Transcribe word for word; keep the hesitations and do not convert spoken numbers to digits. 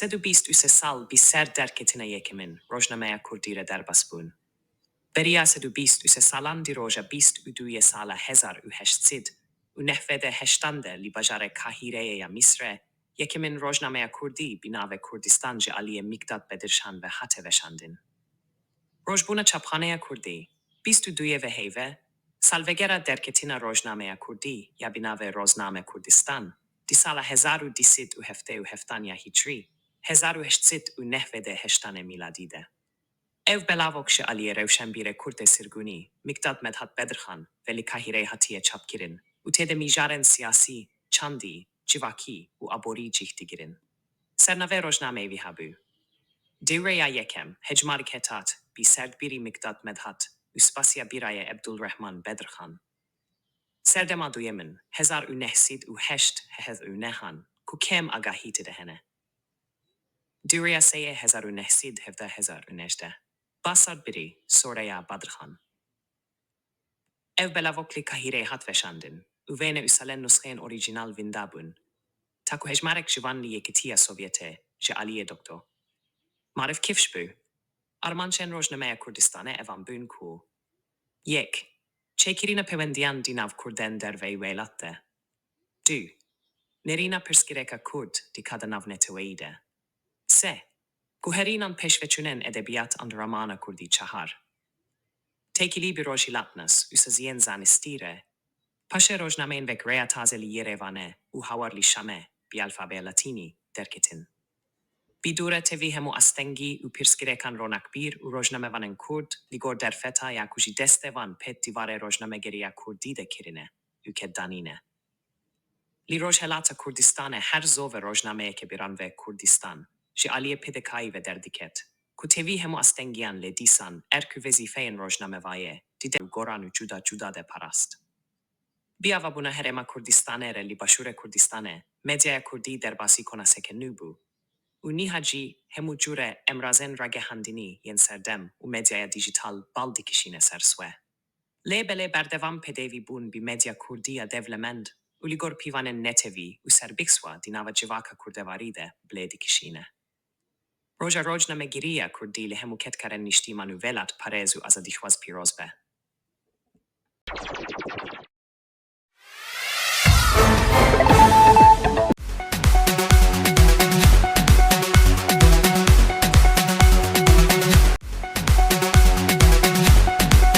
Sed û bîst û sê sal bi ser derketina yekemîn rojnameya kurdî re derbas bûn. Beriya sed û bîst û sê salan di roja bîst û duyê sala hezar û heşt sed û nehwed û heştan de li bajarê Kahîreyê ya Misrê yekemîn rojnameya kurdî bi navê Kurdistan ji aliyê Mikdad Bedirxan ve hate veşandin. Rojbûna çapxaneya kurdî, bîst û duyê vê heyvê, salvegera derketina rojnameya kurdî ya bi navê Rozname Kurdistan, di sala hezar û du sed û heftê û heftan ya Hicriî, hezar û heşt sed û nehwed û heştan ê mîladî de. Ev belavok ji aliyê rewşenbîrê kurd ê sirgûnî, Mikdad Medhat Bedirxan, ve li Kahîreyê hatiye çapkirin û tê de mijarên siyasî, çandî, civakî û aborî cih digirin. Sernavê rojnameyê wiha bû: Dewreya yekem, hejmarî ketat, bi serdbîrî Mikdad Medhat û spasiya birayê Ebdulrehman Bedirxan. Serdema duyemin, hezar û neh sed û heşt, hevdeh û nehan, ku kêm agahî tê de hene. Dewreya seyê, hezar û neh sed hevdeh, hezar û nejdeh, ba serdbîrî, Soreya Bedirxan. Ev belavok li Kahîreyê hat veşandin û vê ne û salen nusxeyên orîjînal winda bûn. Ta ku hejmarek ji van li Yekîtiya Sovyetê ji aliyê Doktor Marif Kifş bû. Armancên rojnameya Kurdistanê evan bûn ku: Yek, çêkirina pêwendiyan di nav kurdan derveyî welat de. Du, nêrîna pirsgirêka kurd di qada navneteweyî de. Sê, guherînan pêşveçûnên edebiyat an romana kurdî. Çahar, têkilî bi rojhilatnas û saziyên zanistî re. Paşê rojnameyên wek Rêya Taze li Yerêvanê û Hawar li Şamê bi alfabeya latînî derketin. Bi dûre tevî hemû astengî û pirsgirêkan ronakbîr û rojnamevanên kurd li gor derfeta ya ku ji destê van pêt di warê rojnamegeriya kurdî de kirine û qed danîne. Li Rojhelata Kurdistanê her zove rojnameyeke bi ranvê Kurdistan ji aliyê P D K'yî ve derdiket, ku tevî hemû astengiyan lê dîsan erk û wezîfeyên rojnamevayê di dev û goran û cuda cuda de parast. Bi avabûna herêma Kurdistanê re li Başûrê Kurdistanê medyaya kurdî derbasî konaseke nû bû û niha jî hemû cûre emrazên ragihandinî yên serdem û medyaya dîjîtal bal dikişîne ser swe. Lê belê berdewam pêdevîbûn bi medya kurdî ya dewlemend û li gor pîvanên netewî û serbixwe di nava civaka kurdevarî de bi lê dikişîne. Roja rojnamegeriya kurdî li hemû kedkarên niştîman û welatparêz û azadîxwaz pîroz be.